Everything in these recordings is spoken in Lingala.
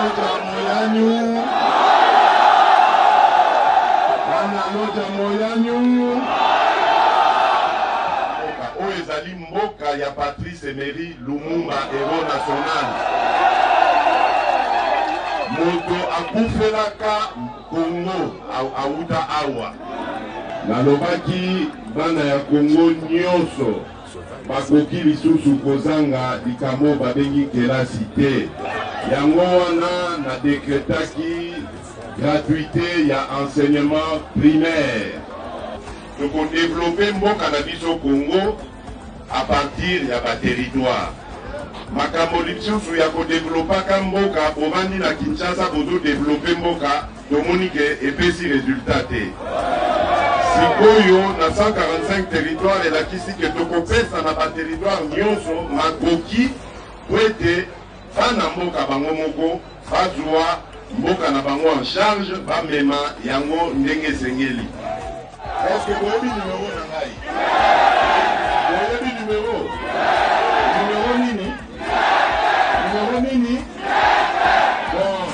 Loja Moyanyu. Bana Loja Moyanyu. Mboka oyo ezali mboka ya Patrice Emery Lumumba, héros national. Moto akufelaka Congo awuta awa. Nalobaki bana ya Congo nyonso bakoki lisusu kozanga likambo babengi kelasi te. Yango wana na dekretaki gratuite ya enseignement primaire. Tokodevelope mboka na biso Congo à partir ya ba territoire. Makambo lisusu ya kodevelopaka mboka, bovandi na Kinshasa bozodevelope mboka, tomoni ke epesi resultat te. Sikoyo na 145 territoire elakisi ke tokopesa na ba territoire nyonso makoki po ete bana mboka bango moko bazwa mboka na bango en charge, bamema yango ndenge esengeli. Est-ce que boyebi numero na ngai? Boyebi numero? Numero nini? Numero nini? Bon.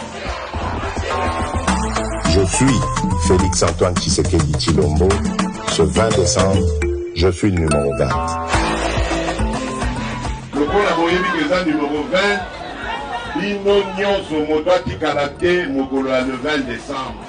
Je suis Félix Antoine Tshisekedi Tshilombo. Ce 20 décembre, je suis le numéro 20. Lokola boyebi ke eza numero 20, bino nyonso moto atikala te mokolo ya le 20 décembre.